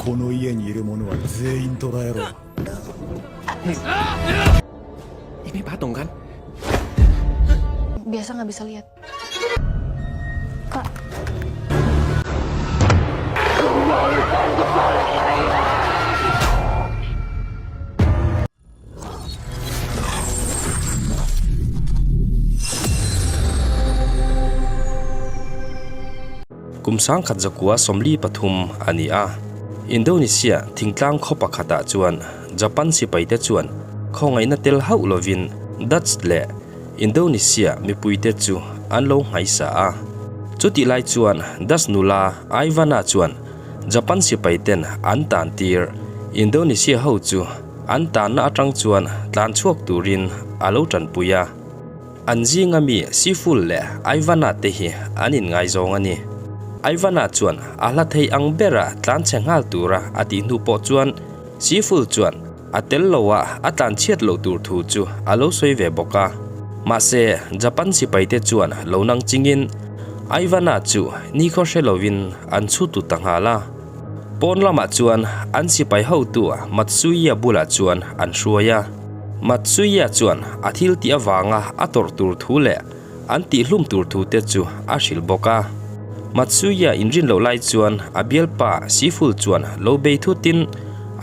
この家にいる者は全員捕らえろ Ini patung kan? Biasa nggak bisa lihat. Kak. Kum 1943 a ni a, Indonesia thingtlang khaw pakhatah chuan Japan sipaite chuan khawngaihna tel hauh lovin Dutch leh Indonesia mipuite chu an lo nghaisa a. Chutih lai chuan Dutch nula Ivana chuan Japan sipaiten an tan tir Indonesia ho chu an tanna atang chuan tlan chhuak turin a lo tanpui a. An zinga mi Siful leh Ivana te hi an inngaizawng a ni. Ivana chuan a hla thei ang bera tlan chhe nghal tura a tih hnu pawh chuan Siful chuan a tel loa a tlan chhiat loh tur thu chu a lo sawi ve bawk a. Mahse, Japan sipaite chuan lo nang chingin Ivana chu nikhaw hre lovin an chhu tu ta nghal a. Pawn lamah chuan an sipai hotu Matsuya bulah chuan an hruai a. Matsuya chuan a thil tih avanga a tawrh tur thu leh an tihhlum tur thu te chu a hrilh bawk a. Matsuya inrin loh lai chuan a bialpa Siful chuan lo bei thutin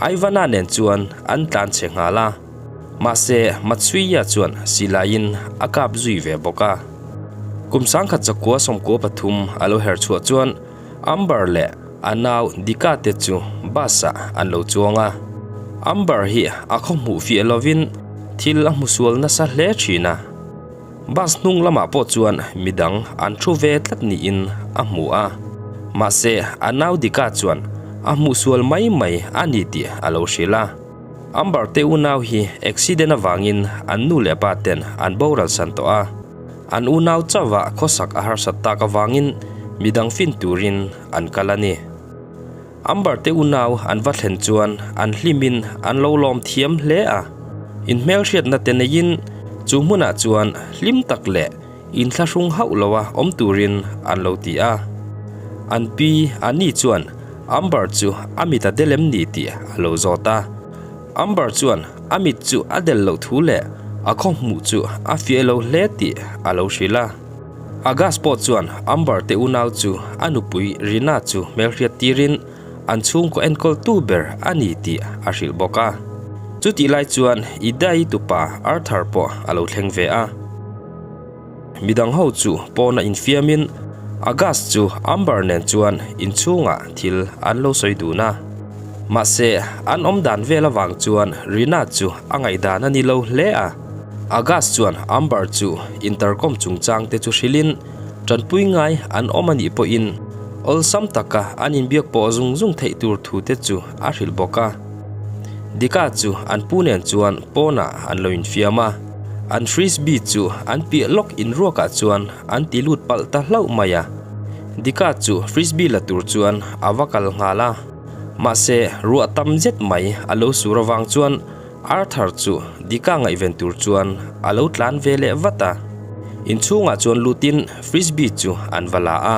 Ivana nen chuan an tlan chhe nghal a. Mahse, Matsuya chuan silaiin a kap zui ve bawk a. Kum 1993 a lo her chhuah chuan Amber leh a nau Dika te chu bus ah an lo chuang a. Amber hi a khaw hmuh fiah lovin thil a hmu sual nasa hle thin a. Bus hnung lamah pawh chuan midang an thu ve tlat niin a hmu a. Mahse a nau Dika chuan a hmuh sual mai mai a ni tih a lo hrilh a. Amber te unau hi accident avangin an nu leh pa ten an boral san tawh a. An unau chauhah khawsak a harsat tak avangin midang fin turin an kal a ni. Amber te unau an va thlen chuan an hlimin an lo lawm thiam hle a. Inhmelhriatna te neiin chu hmunah chuan hlim tak leh inthlahrung hauh loa awm turin an lo ti a. An pi Annie chuan Amber chu a mit a del em ni tih a lo zawt a. Amber chuan a mit chu a del loh thu leh a khaw hmuh chu a fiah lo hle tih a lo hrilh a. Agas pawh chuan Amber te unau chu a nupui Rina chu hmelhriat tirin an chhungkaw enkawltu ber a ni tih a hrilh bawk a. Chutih lai chuan Idai tupa Arthur pawh a lo thleng ve a. Midang ho chu pawna infiamin Agas chu Amber nen chuan inchhungah thil an lo sawi dun a. Mahse, an awm dan vel avang chuan Rina chu a ngaihdan a ni lo hle a. Agas chuan Amber chu intercom chungchang te chu hrilhin tanpui ngai an awm a nih pawhin awlsam taka an inbiak pawh zung zung theih tur thu te chu a hrilh bawk a. Dika chu an pu nen chuan pawnah an lo infiam a, an frisbee chu an piah lawk inruakah chuan an ti lut palh ta hlauh mai a. Dika chu frisbee la tur chuan a va kal nghal a, mahse ruah tam zet mai a lo sur avang chuan Arthur chu Dika ngaihven tur chuan a lo tlan ve leh vat a. Inchhungah chuan lutin frisbee chu an va la a,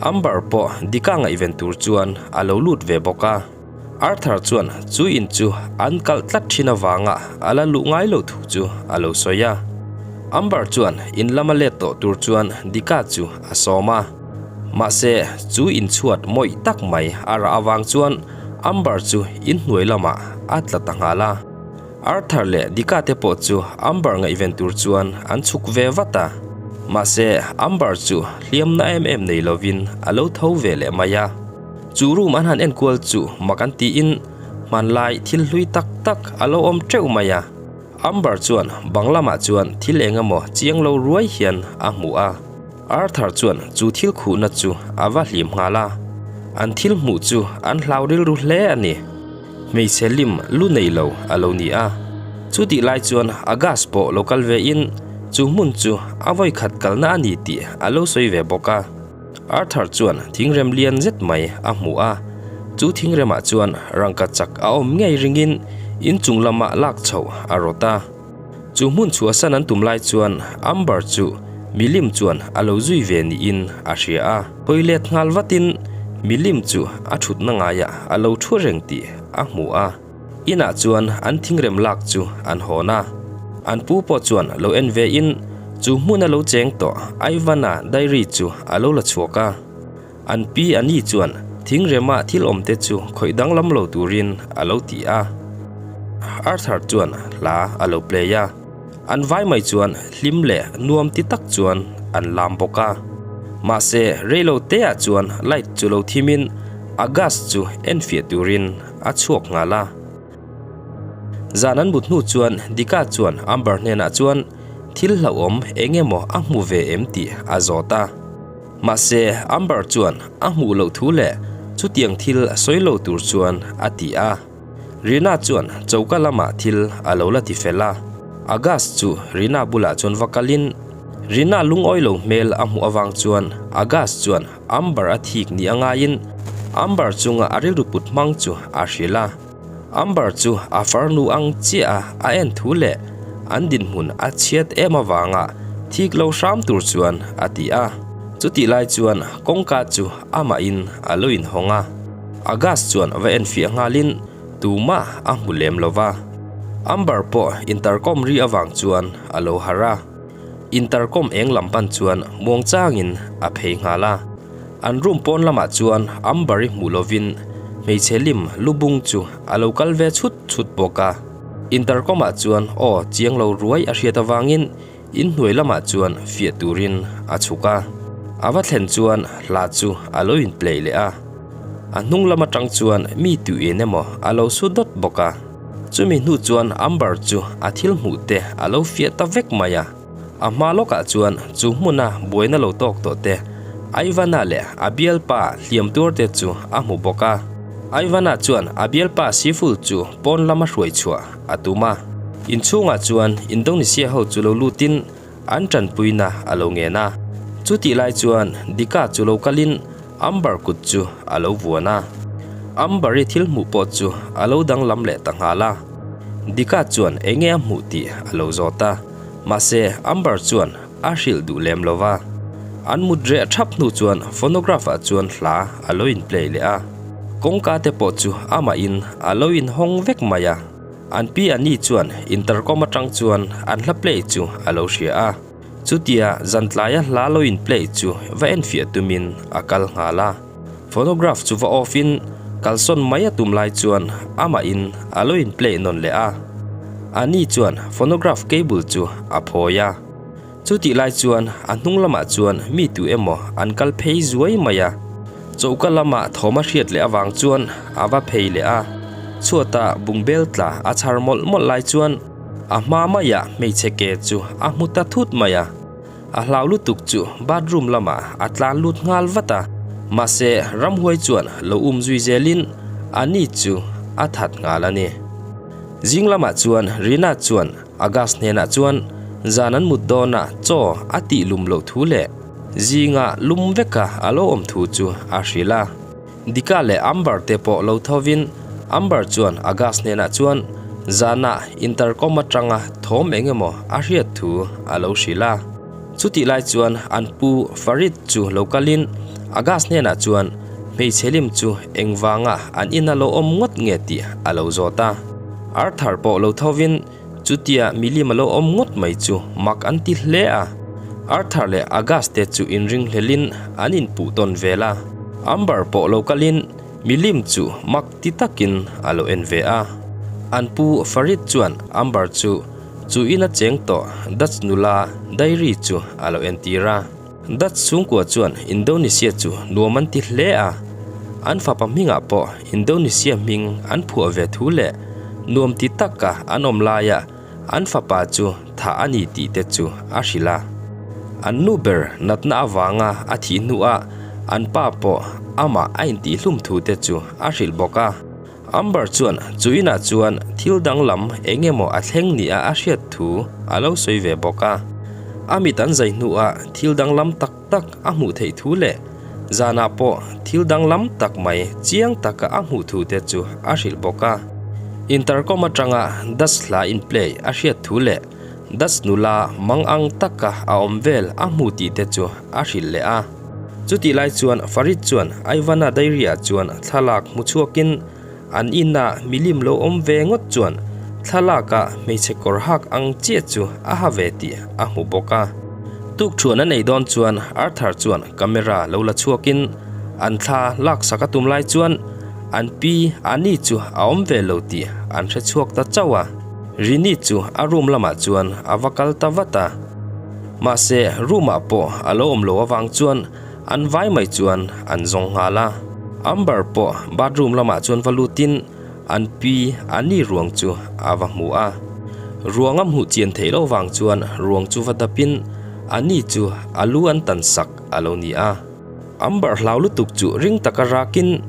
Amber pawh Dika ngaihven tur chuan a lo lut ve bawk a. Arthur chuan chu in chu an kalh tlat thin avanga a la luh ngai loh thu chu a lo sawi a. Amber chuan in lama let tawh tur chuan Dika chu a sawm a. Mahse, chu in chhuat mawih tak mai a rah avang chuan Amber chu in hnuai lamah a tla ta nghal a. Arthur leh Dika te pawh chu Amber ngaihven tur chuan an chhuk ve vat a. Mahse, Amber chu hliamna em em nei lovin a lo tho ve leh mai a. Chu room an han enkual chu mak an tiin hmanlai thil hlui tak tak a lo awm teuh mai a. Amber chuan bang lamah chuan thil eng emaw chiang lo ruai hian a hmu a. Arthur chuan chu thil khuhna chu a va hlim nghal a. An thil hmuh chu an hlau rilru hle a ni. Hmeichhe lim lu nei lo a lo ni a. Chutih lai chuan a gas pawh lo kal ve in chu hmun chu a vawikhat kalna a ni tih a lo sawi ve bawk a. Arthur chuan thingrem lian zet mai a hmu a, chu thingremah chuan rangka chak a awm ngei ringin inchung lamah lak chhoh a rawt a. Chu hmun chhuahsan an tum lai chuan Amber chu milim chuan a lo zui ve niin a hria a. Hawi let nghal vatin Milim chu a thutna ngaiah a lo thu reng tih a hmu a. Inah chuan an thingrem lak chu an hawn a. An pu pawh chuan lo en ve in chu hmun a lo cheng tawh Ivan-a diary chu a lo la chhuak a. An pi Ani chuan thingrema thil awm te chu khawih danglam lo turin a lo ti a. Arthur chuan hla a lo play a. An vai mai chuan hlim leh nuam ti tak chuan an lam bawk a. Mahse reilo te ah chuan light chu lo thim in a gas chu enfiah turin a chhuak nghal a. Zan an mut hnu chuan Dika chuan Amber hnenah chuan thil hlauhawm eng emaw a hmu ve em tih a zawt a. Mahse Amber chuan a hmuh loh thu leh chutiang thil sawi lo tur chuan a ti a. Rina chuan choka lamah thil a lo la ti fel a, a gas chu Rina bulah chuan va kalin Rina lungawi lo hmel a hmuh avang chuan a gas chuan Amber a thik ni a ngaiin Amber chunga a rilru put hmang chu a hrilh a. Amber chu a farnu ang chiah a a en thu leh an dinhmun a chhiat em avanga thik lo hram tur chuan a ti a. Chutih lai chuan kawngka chu amahin a lo inhawng a. Agas chuan va enfiah nghalin tumah a hmu lem lo va. Amber pawh intercom ri avang chuan a lo harh a. Intercom eng lam pan chuan muangchangin a phei nghal a. An room pawn lamah chuan Amber-i hmuh lovin hmeichhe lim lubung chu a lo kal ve chhut chhut bawk a. Intercom-ah chuan aw chiang lo ruai a hriat avangin Inhnuai lamah chuan fiah turin a chhuk a, a va thlen chuan hla chu a lo in play leh a. A hnung lam atang chuan mi tu in emaw a lo su dawt bawk a. Chumi hnu chuan Amber chu a thil hmuh te a lo fiah ta vek mai a. A hma lawkah chuan chu hmuna buaina lo tawk tawh te Ivana leh a bialpa hliam tuar te chu a hmu bawk a. Ivana chuan a bialpa Siful chu pawn lama hruai chhuah a tum a. Inchhungah chuan Indonesia ho chu lo lutin an tanpuina a lo ngen a. Chutih lai chuan Dika chu lo kalin Amber kut chu a lo vuan a. Amber-i thil hmuh pawh chu a lo danglam leh ta nghal a. Dika chuan eng nge a hmuh tih a lo zawt a, mahse Amber chuan a hrilh duh lem lo va. An mut reh thap hnu chuan phonograph-ah chuan hla a lo in play leh a. Kawngka te pawh chu amahin a lo inhawng vek mai a. An pi Annie chuan intercom atang chuan an hla play chu a lo hria a. Chutia zan tlaia hla lo in play chu va enfiah tumin a kal nghal a. Phonograph chu va off in kalsawn mai a tum lai chuan amahin a lo in play nawn leh a. Annie chuan phonograph cable chu a phawi a. Chutih lai chuan a hnung lamah chuan mi tu emaw an kal phei zuai mai a, choka lama thawm a hriat leh avang chuan a va phei leh a, chhuatah bungbel tla a chhar mawlh mawlh lai chuan a hma maiah hmeichhe ke chu a hmu ta thut mai a, a hlau lutuk chu bathroom lamah a tlan lut nghal vat a, mahse ramhuai chuan lo um zui zelin a ni chu a that nghal a ni. Zing lamah chuan Rina chuan Agas hnenah chuan zan an mut dawnah chaw a tih lum loh thu leh zinga lum veka a lo awm thu chu a hrilh a. Dika leh Amber te pawh lo thovin Amber chuan Agas hnenah chuan zanah intercom atanga thawm eng emaw a hriat thu a lo hrilh a. Chutih lai chuan an pu Farid chu lo kalin Agas hnenah chuan hmeichhe lim chu engvanga an ina lo awm ngawt nge tih a lo zawt a. Arthur pawh lo thovin chutia milim a lo awm ngawt mai chu mak an ti hle a. Arthur leh Agas te chu inringhlelin an inpuh tawn vel a. Amber pawh lo kalin milim chu mak ti takin a lo en ve a. An pu Farid chuan Amber chu chu ina cheng tawh Dutch nula diary chu a lo entir a. Dutch chhungkua chuan Indonesia chu nuam an ti hle a, an fapa hmingah pawh Indonesia hming an phuah ve thu leh nuam ti taka an awm laia an fapa chu thah a ni tih te chu a hrilh a. An nu ber natna avanga a thih hnuah an pa pawh amah a intihhlum thu te chu a hrilh bawk a. Amber chuan chu inah chuan thil danglam eng emaw a thleng nia a hriat thu a lo sawi ve bawk a. A mit an zai hnuah thil danglam tak tak a hmuh theih thu leh zanah pawh thil danglam tak mai chiang taka a hmuh thu te chu a hrilh bawk a. Intercom atanga Dutch hla in play a hriat thu leh Dutch nula mang ang taka a awm vel a hmu tih te chu a hrilh leh a. Chutih lai chuan Farid chuan Ivan-a diary-ah chuan thlalak hmu chhuakin an inah milim lo awm ve ngawt chuan thlalakah hmeichhe kawr hak ang chiah chu a ha ve tih a hmu bawk a. Tukṭhuan a nei dawn chuan Arthur chuan camera lo la chhuakin an thla laksak a tum lai chuan an pi Annie chu a awm ve lo tih an hre chhuak ta chauh a. Rini chu a room lamah chuan a va kal ta vat a. Mahse room ah pawh a lo awm lo avang chuan an vai mai chuan an zawng nghal a. Amber pawh bathroom lamah chuan va lutin an pi Annie ruang chu a va hmu a. Ruang a hmuh chian theih loh vang chuan ruang chu va dapin Annie chu a lu an tan sak a lo ni a. Amber hlau lutuk chu ring taka rakin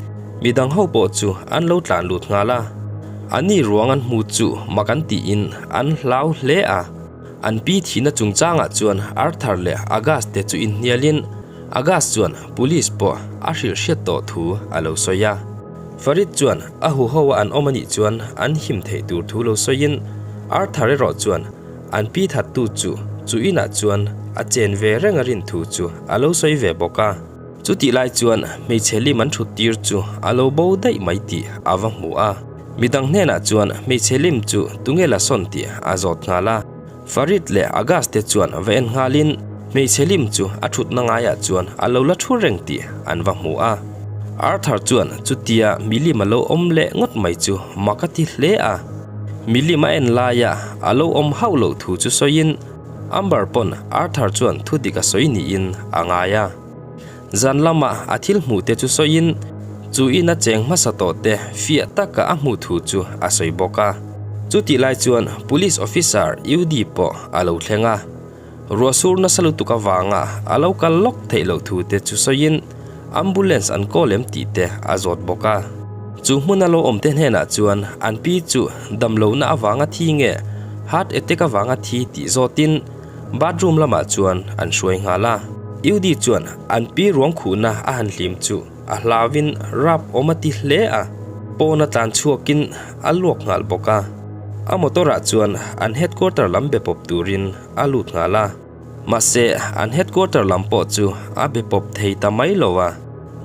midang ho pawh chu an lo tlan lut nghal a. Annie ruang an hmu chu mak an tiin an hlau hle a. An pi thihna chungchangah chuan Arthur leh Agas te chu inhnialin Agas chuan police pawh a hrilh hriat tawh thu a lo sawi a. Farid chuan a huho a an awm anih chuan an him theih tur thu lo sawiin Arthur erawh chuan an pi thattu chu chu inah chuan a chen ve reng a rin thu chu a lo sawi ve bawk a. Chutih lai chuan hmeichhe lim an thut tir chu a lo bo daih mai tih a va hmu a. Midang hnenah chuan hmeichhe lim chu tunge la sawn tih a zawt nghal a. Farid leh Agas te chuan va en nghalin hmeichhe lim chu a thutna ngaiah chuan a lo la thu reng tih an va hmu a. Arthur chuan chutia milim a lo awm leh ngawt mai chu mak a ti hle a. Milim a en laia a lo awm hauh loh thu chu sawiin Amber pawn Arthur chuan thu dik a sawi niin a ngai a. Zan lama a thil hmuh te chu sawiin chu in a cheng hmasa tawh te fiah taka a hmuh thu chu a sawi bawk a. Chutih lai chuan Police Officer UD pawh a lo thleng a. Ruah sur nasa lutuk avanga a lo kal lawk theih loh thu te chu sawiin Ambulance an kawl em tih te a zawt bawk a. Chu hmuna lo awm te hnenah chuan an pi chu damlohna avanga thi nge heart attack avanga thi tih zawtin bathroom lamah chuan an hruai nghal a. Yudi chuan an pi ruang khuhna a han hlim chu a hlauin rap awm a ti hle a, pawn a tlan chhuakin a luak nghal bawk a. A motor ah chuan an headquarter lam be pawp turin a lut nghal a. Mahse, an headquarter lam pawh chu a be pawp thei ta mai lo a.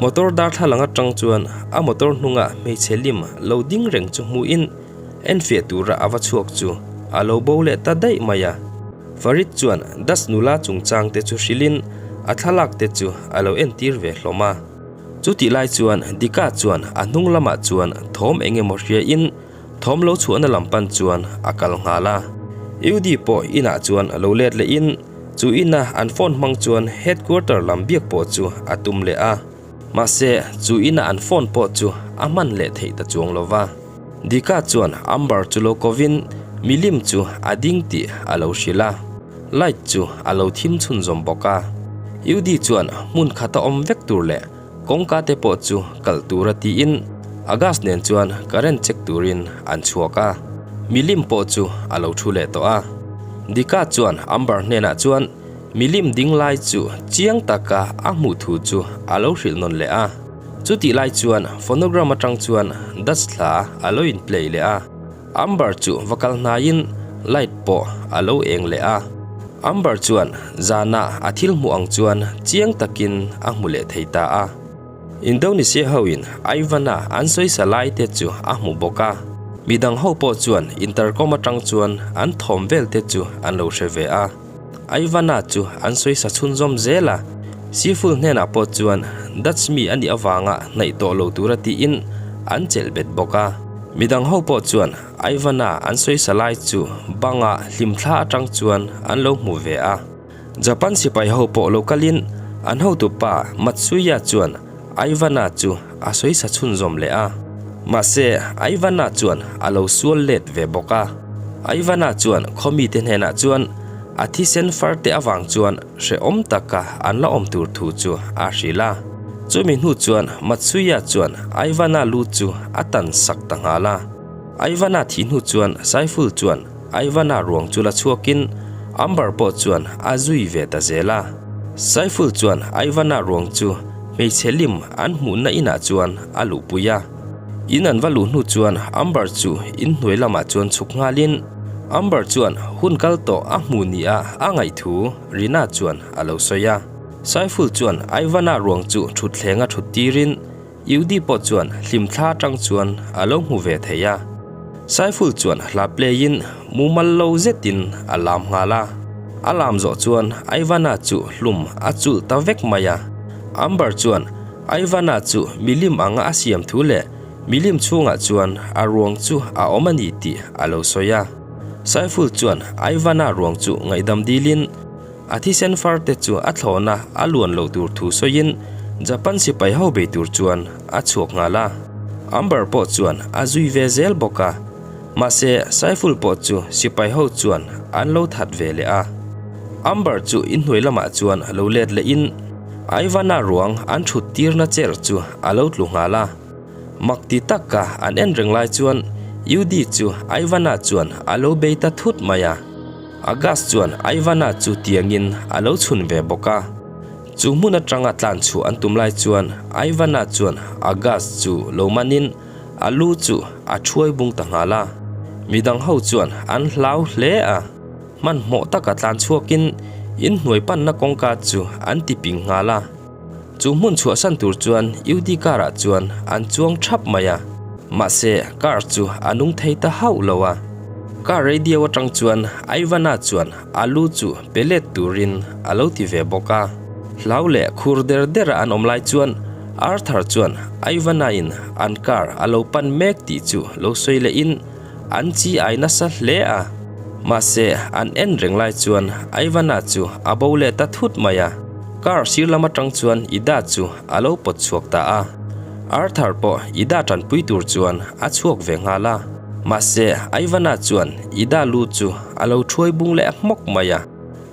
Motor darthlalang atang chuan a motor hnunga hmeichhe lim lo ding reng chu hmuhin enfiah tura a va chhuak chu a lo bo leh ta daih mai a. Farid chuan Das nula chungchang te chu hrilhin a thlalak te chu a lo entir ve hlawm a. Chutih lai chuan Dika chuan a hnung lamah chuan thawm eng emaw hriain Thawm lo chhuahna lam pan chuan a kal nghal a. Yudi pawh inah chuan a lo let lehin chu ina an phone hmang chuan headquarter lam biak pawh chu a tum leh a. Mahse, chu ina an phone pawh chu a hman leh theih ta chuang lo va. Dika chuan Amber chu lo kovin milim chu a ding tih a lo hrilh a. Light chu a lo thim chhunzawm bawk a. Yudi chuan hmun khata awm vek tur leh Kawngka te pawh chu kalh tura tiin Agas nen chuan current check turin an chhuak a, milim pawh chu a lo thu leh tawh a. Dika chuan Amber hnenah chuan milim ding lai chu chiang taka a hmuh thu chu a lo hrilh nawn leh a. Chutih lai chuan phonogram atang chuan Dutch hla a lo in play leh a. Amber chu va kal hnaiin light pawh a lo eng leh a. Amber chuan zanah a thil hmuh ang chuan chiang takin a hmu leh thei ta a. Indonesia hoin Ivan-a an sawisa lai te chu a hmu bawk a. Midang ho pawh chuan intercom atang chuan an thawm vel te chu an lo hre ve a. Ivan-a chu an sawisa chhunzawm zel a. Siful hnenah pawh chuan Dutch mi a nih avanga hnaih tawh lo tura tiin an chelh bet bawk a. Midang ho pawh chuan Ivan-a an sawisa lai chu banga hlimthla atang chuan an lo hmu ve a. Japan sipai ho pawh lo kalin an hotupa Matsuya chuan Ivan-a chu a sawisa chhunzawm leh a. Mahse, Ivan-a chuan a lo sual let ve bawk a. Ivan-a chuan khawmite hnenah chuan a thisen far te avang chuan hrehawm taka an la awm tur thu chu a hrilh a. Chumi hnu chuan Matsuya chuan Ivan-a lu chu a tan sak ta nghal a. Ivan-a thih hnu chuan Saiful chuan Ivan-a ruang chu la chhuakin Amber pawh chuan a zui ve ta zel a. Saiful chuan Ivan-a ruang chu hmeichhe lim an hmuhna inah chuan a luhpui a. In an va luh hnu chuan Amber chu in hnuai lamah chuan chhuk nghalin Amber chuan hun kal tawh a hmuh nia a ngaih thu Rina chuan a lo sawi a. Saiful chuan Ivana ruang chu thutthleng a thut tirin Yudi pawh chuan hlimthla atang chuan a lo hmu ve thei a. Saiful chuan hla play in mumal lo zetin a lam nghal a. A lam zawh chuan Ivana chu hlum a chulh ta vek mai a. Amber chuan Ivana chu milim anga a siam thu leh milim chhungah chuan a ruang chu a awm a ni tih a lo sawi a. Saiful chuan Ivana ruang chu ngaihdam dilin A thisen far te chu a thlawna a luan loh tur thu sawiin Japan sipai ho bei tur chuan a chhuak nghal a. Amber pawh chuan a zui ve zel bawk a. Mahse, Saiful pawh chu sipai ho chuan an lo that ve leh a. Amber chu inhnuai lamah chuan lo let lehin Ivana ruang an thut tirna chair chu a lo tlu nghal a. Mak ti taka an en reng lai chuan Yudi chu Ivana chuan a lo bei ta thut mai a. Agas chuan Ivana chu tiangin a lo chhun ve bawk a. Chu hmun atanga tlan chhuah an tum lai chuan Ivana chuan Agas chu lo manin a lu chu a thuai bung ta nghal a. Midang ho chuan an hlau hle a. Hmanhmawh taka tlan chhuakin inhnuai panna kawngka chu an ti ping nghal a. Chu hmun chhuahsan tur chuan UD car ah chuan an chuang thap mai a, mahse car chu a nung thei ta hauh lo a. Car radio atang chuan Ivana chuan a lu chu pe let turin a lo ti ve bawk a. Hlau leh khur der der a an awm lai chuan Arthur chuan Ivana in an car a lo pan mek tih chu lo sawi leh in an chi ai nasa hle a. Mahse, an en reng lai chuan Ivana chu a bo leh ta thut mai a. Car sir lam atang chuan Ida chu a lo pawt chhuak ta a. Arthur pawh Ida tanpui tur chuan a chhuak ve nghal a. Mahse, Ivana chuan Ida lu chu a lo thuai bung leh hmawk mai a.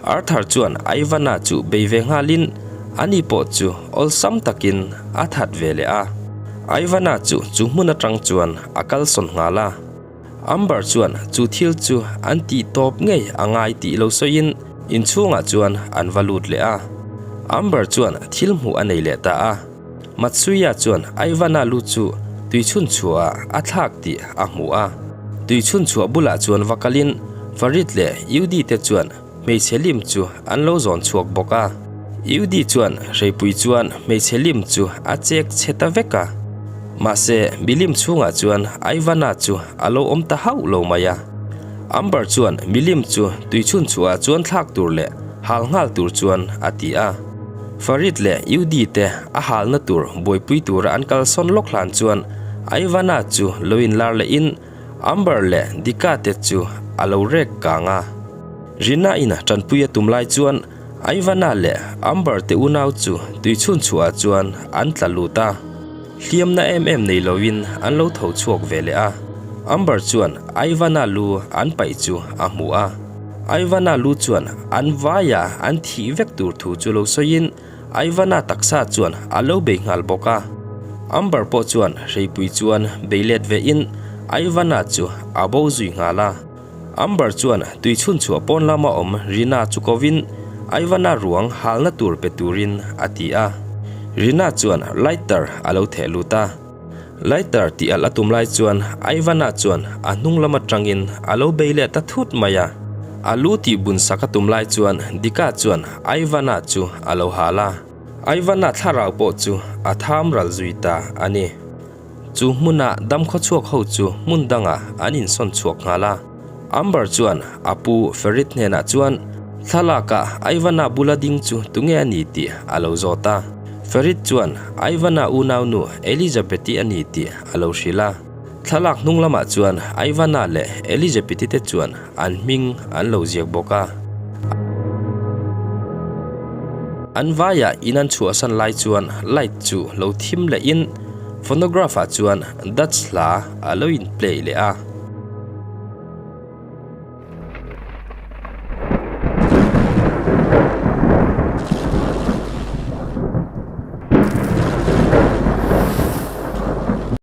Arthur chuan Ivana chu bei ve nghalin ani pawh chu awlsam takin a that ve leh a. Ivana chu chu hmun atang chuan a kalsawn nghal a. Amber chuan chu thil chu an tih tawp ngei a ngai tih lo sawiin inchhungah chuan an va lut leh a. Amber chuan thil hmuh a nei leh ta a. Matsuya chuan Ivana lu chu tuichhun chhuahah a thlak tih a hmu a. Tuichhun chhuah bulah chuan va kalin Farid leh Yudi te chuan hmeichhe lim chu an lo zawn chhuak bawk a. Yudi chuan hreipui chuan hmeichhe lim chu a chek chhe ta vek a. Mahse, milim chhungah chuan Ivana chu a lo awm ta hauh lo mai a. Amber chuan milim chu tuichhun chhuahah chuan thlak tur leh hal nghal tur chuan a ti a. Farid leh Yudi te a halna tur buaipui tura an kalsawn lawk hlan chuan Ivana chu lo inlar lehin Amber leh Dika te chu a lo rek kang a. Rina in tanpui a tum lai chuan Ivana leh Amber te unau chu tuichhun chhuahah chuan an tla lut a. Hliamna em em nei loin an lo tho chhuak ve leh a. Amber chuan Ivana lu an paih chu a hmu a. Ivana lu chuan an vaia an thih vek tur thu chu lo sawiin Ivana taksa chuan a lo bei nghal bawk a. Amber pawh chuan hreipui chuan bei let vein Ivana chu a bo zui nghal a. Amber chuan tui chhun chhuah pawn lama awm Rina chu kovin Ivana ruang halna tur pe turin a ti a. Rina chuan lighter a lo theh lut a. Lighter tih alh a tum lai chuan Ivana chuan a hnung lam atangin a lo bei leh ta thut mai a. A lu tih bun sak a tum lai chuan Dika chuan Ivana chu a lo hal a. Ivana thlarau pawh chu a tham ral zui ta a ni. Chu hmuna damkhaw chhuak ho chu hmun dangah an insawn chhuak nghal a. Amber chuan a pu Ferit hnenah chuan thlalakah Ivana bula ding chu tunge a ni tih a lo zawt a. Ferit chuan Ivana unaunu Elizabeth-i a ni tih a lo hrilh a. Thlalak hnung lamah chuan Ivana leh Elizabeth-i te chuan an hming an lo ziak bawk a. An vaiah in an chhuahsan lai chuan light chu lo thim lehin phonograph-ah chuan Dutch hla a lo in play leh a.